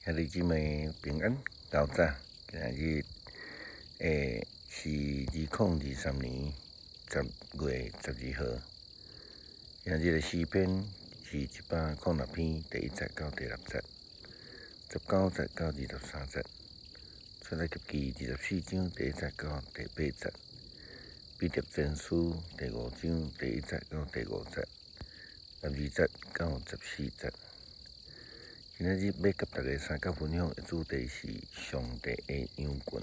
兄弟姊妹平安，早早，今仔日是2023年10月12號。今日的詩篇是106篇第一節到第六節，19節到23節。出埃及記24章第一節到第八節，彼得前書第五章第一節到第五節，12節到14節。今仔日欲佮大家相佮分享的主題是上帝的羊群。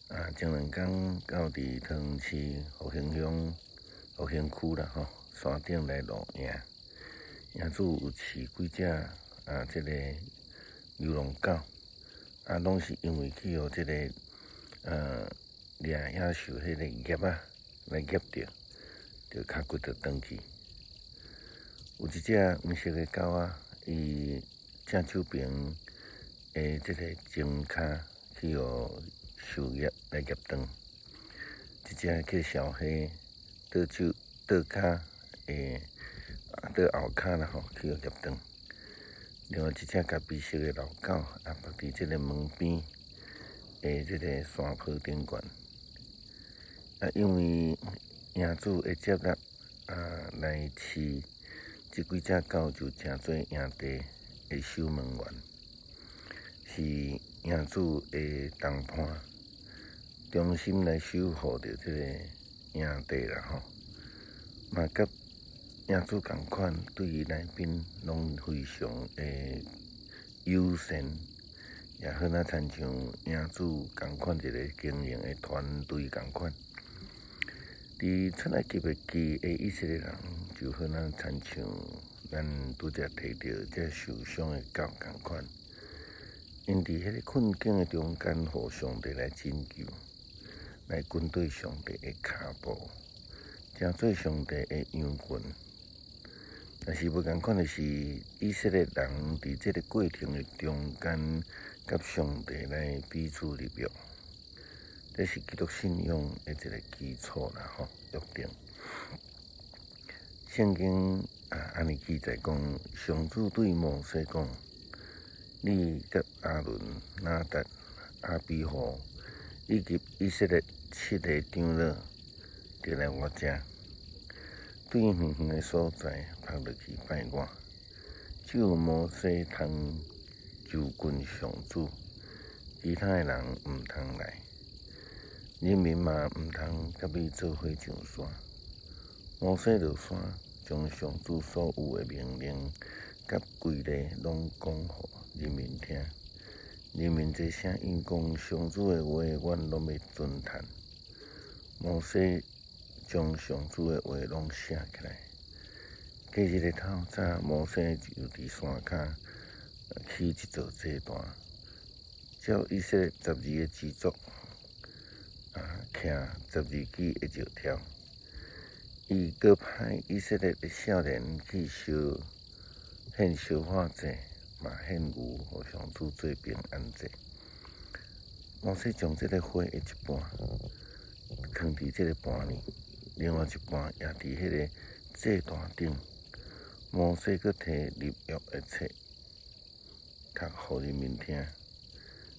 啊，前兩工到佇桃園市復興鄉復興區啦吼，山頂來露營，營主有飼幾隻啊，這個流浪狗，啊，攏是因為去予這個掠野獸彼個夾仔來夾著，就跤骨就斷去。有一隻黃色的狗仔，伊正手爿的這個前跤去予獸夾來夾斷，一隻叫小黑倒手倒跤的倒後跤啦吼，去予夾斷。另外一隻咖啡色的老狗也縛佇這個門邊的這個山坡頂懸。啊，因為營主的接納啊來飼這幾隻狗就成做營地的守門員，是營主的同伴，忠心來守護著這個營地啦吼。嘛佮營主仝款，對來賓攏非常的友善，也好若親像營主仝款一個經營的團隊仝款。佇出埃及記的以色列人，就好若親像咱拄才提著這受傷的狗仝款，𪜶佇彼個困境的中間，予上帝來拯救，來跟綴上帝的跤步，成做上帝的羊群。但是無仝款的是，以色列人佇這個過程的中間，佮上帝來彼此立約。這是基督信仰的一個基礎啦，吼，約定。聖經啊，按呢記載講，上主對摩西講：你佮亞倫、拿達、亞比戶以及以色列七个長老，著來我遮，對遠遠的所在伏落去拜我。只有摩西通就近上主，其他的人毋通來。人民嘛毋通佮你做伙上山。摩西落山，將上主所有的命令佮規例攏講予人民聽。人民齊聲應講，上主的話，阮攏欲遵趁。摩西將上主的話攏寫起來。隔日的透早，摩西就佇山跤起一座祭壇，照以色列十二个支族。啊，徛十二支的石柱，伊閣派以色列的少年去燒獻燒火祭，嘛獻牛予上主做平安祭。摩西將這个火的一半囥佇這个盤裡，另外一半也佇彼个祭壇頂。摩西閣提立約的冊，讀予人民聽。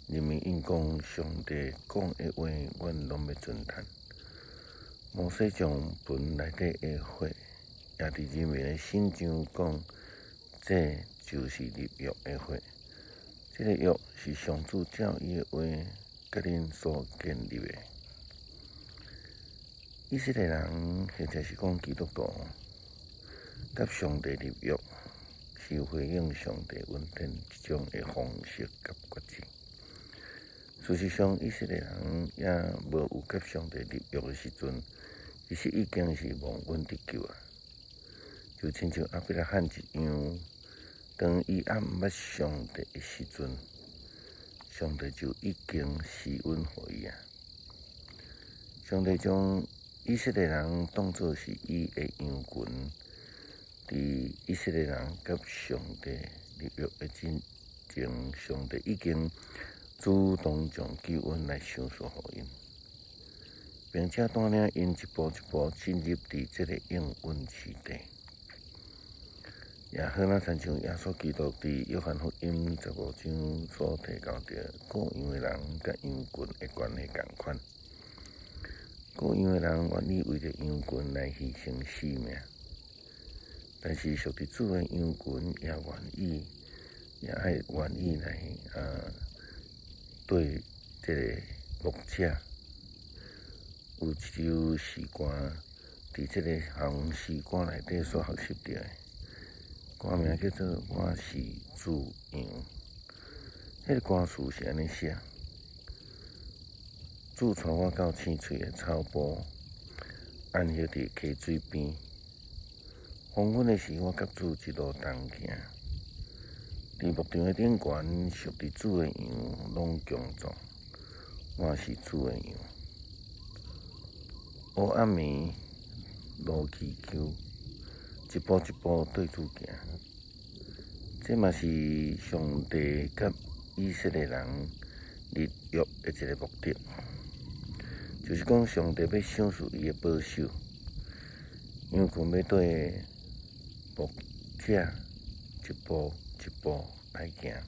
人民應講，上帝講的話，阮攏欲遵趁。摩西將盆內底的血，也佇人民的身上講，這就是立約的血。這个約是上主照伊的話，佮恁所建立的。以色列人，或者是講基督徒，佮上帝立約，是回應上帝恩典一種的方式佮決志。事實上，以色列人猶無有佮上帝立約的時陣，其實已經是蒙恩得救啊。就親像亞伯拉罕一樣，當伊猶毋捌上帝的時陣，上帝就已經施恩予伊啊。上帝將以色列人當做是伊的羊群，佇以色列人佮上帝立約的之前，上帝已經主動將救恩來賞賜予𪜶，並且帶領𪜶一步一步進入佇這个應允之地。也好若親像耶穌基督佇約翰福音15章所提到著顧羊的人佮羊群的關係仝款。顧羊的人願意為著羊群來犧牲性命，但是屬佇主的羊群也願意，也愛願意來對這个牧者。有一首詩歌，佇這个行詩歌內底所學習著的，歌名叫做《我是主羊》。彼个歌詞是按呢寫：主帶我到青翠的草埔，安歇佇溪水邊。黃昏的時，我佮主一路同行。佇牧場的頂懸，屬佇主的羊攏強壯。我是主的羊。黑暗暝，路崎嶇，一步一步對主行。這嘛是上帝佮以色列人立約的一个目的，就是講上帝欲賞賜伊的保守，羊群欲綴牧者一步一步來行，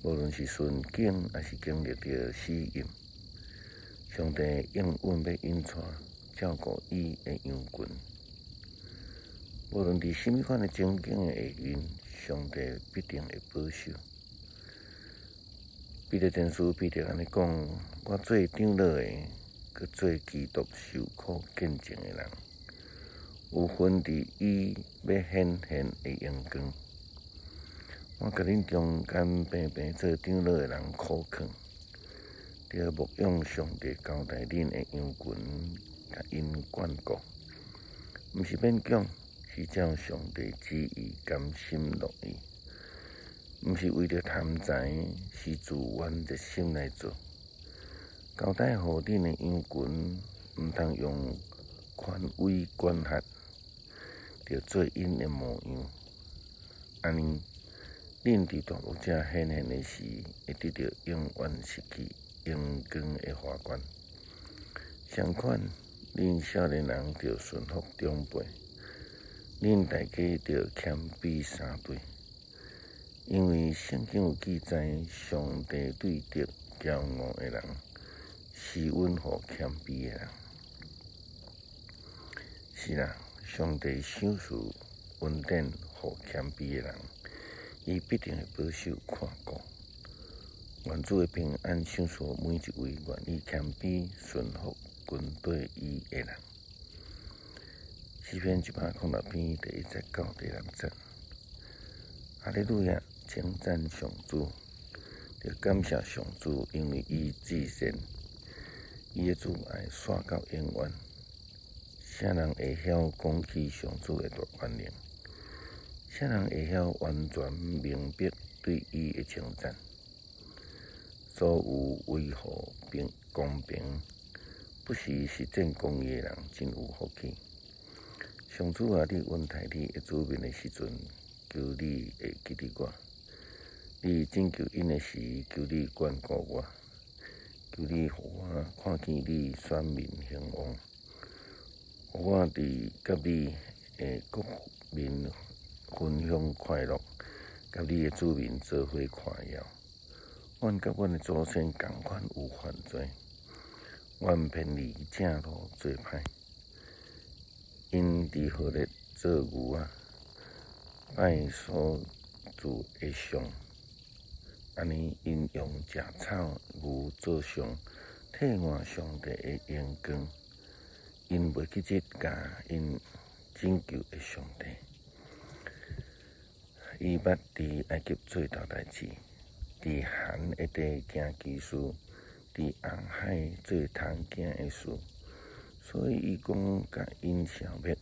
無論是順境抑是經歷著試驗，上帝應允欲引帶照顧伊的羊群。無論佇啥物款的情景的下面，上帝必定會保守。彼得前書彼得按呢講：我做長老的，閣做基督受苦見證的人，有份佇伊欲顯現的榮光。我共恁中間平平做長老的人苦勸，著牧養上帝交代恁的羊群，共𪜶管顧，毋是勉強，是照上帝旨意甘心樂意，毋是為著貪財，是自願熱心來做。交代予恁的羊群，毋通用權威管轄，著做𪜶的模樣。按呢，恁佇大牧者顯現的時，會得著永遠失去榮光的華冠。相款，恁少年人著順服長輩，恁大家著謙卑相對，因為聖經有記載，上帝對敵驕傲的人，施恩予謙卑的人。是啦，上帝賞賜恩典予謙卑的人，伊必定會保守看顧。願主的平安賞賜每一位願意謙卑順服跟綴伊的人。詩篇106篇第1節到第6節。哈利路亞，稱讚上主，著感謝上主，因為伊至善，伊的慈愛續到永遠。啥人會曉講起上主的大權能？啥人會曉完全明白對伊的稱讚？所有維護平公平、不時實踐公義的人，真有福氣。上主啊，你恩待你的子民的時陣，求你會記得我；你拯救𪜶的時，求你眷顧我；求你予我看見你選民興旺，予我佇佮你的國民分享快樂，佮你的子民做伙誇耀。阮佮阮的祖先仝款有犯罪，阮偏離正路做歹。𪜶佇何烈做牛仔，拜所鑄的像，按呢𪜶用食草牛做像，替換上帝的榮光。𪜶袂記得共𪜶拯救的上帝。伊捌佇埃及做大代誌，佇含的地行奇事，佇紅海做通行的事。所以伊講共𪜶消滅，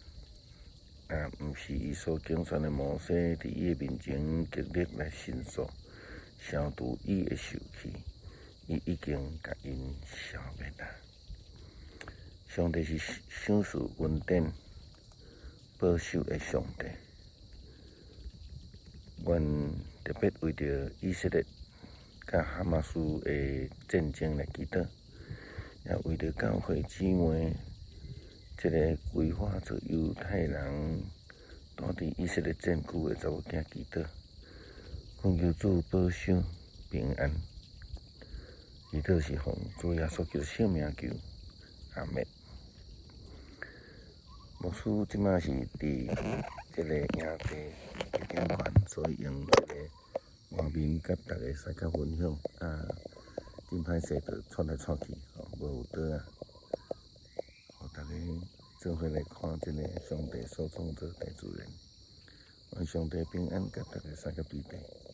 啊，毋是伊所揀選的摩西，佇伊的面前極力來申訴，消除伊的受氣，伊已經共𪜶消滅啦。上帝是賞賜恩典、保守的上帝。阮特別為著以色列佮哈馬斯的戰爭來祈禱，也為著教會姊妹這个歸化做猶太人，住佇以色列戰區的查某囝祈禱，懇求主保守平安。祈禱是奉主耶穌基督聖名求，阿們。牧師這擺是佇這个營地的頂懸，所以用這个畫面佮大家相佮分享啊。真歹勢，就竄來竄去，吼，無有倒啊。予大家做伙來看這个上帝所創造大自然，願上帝平安，佮大家相佮對地。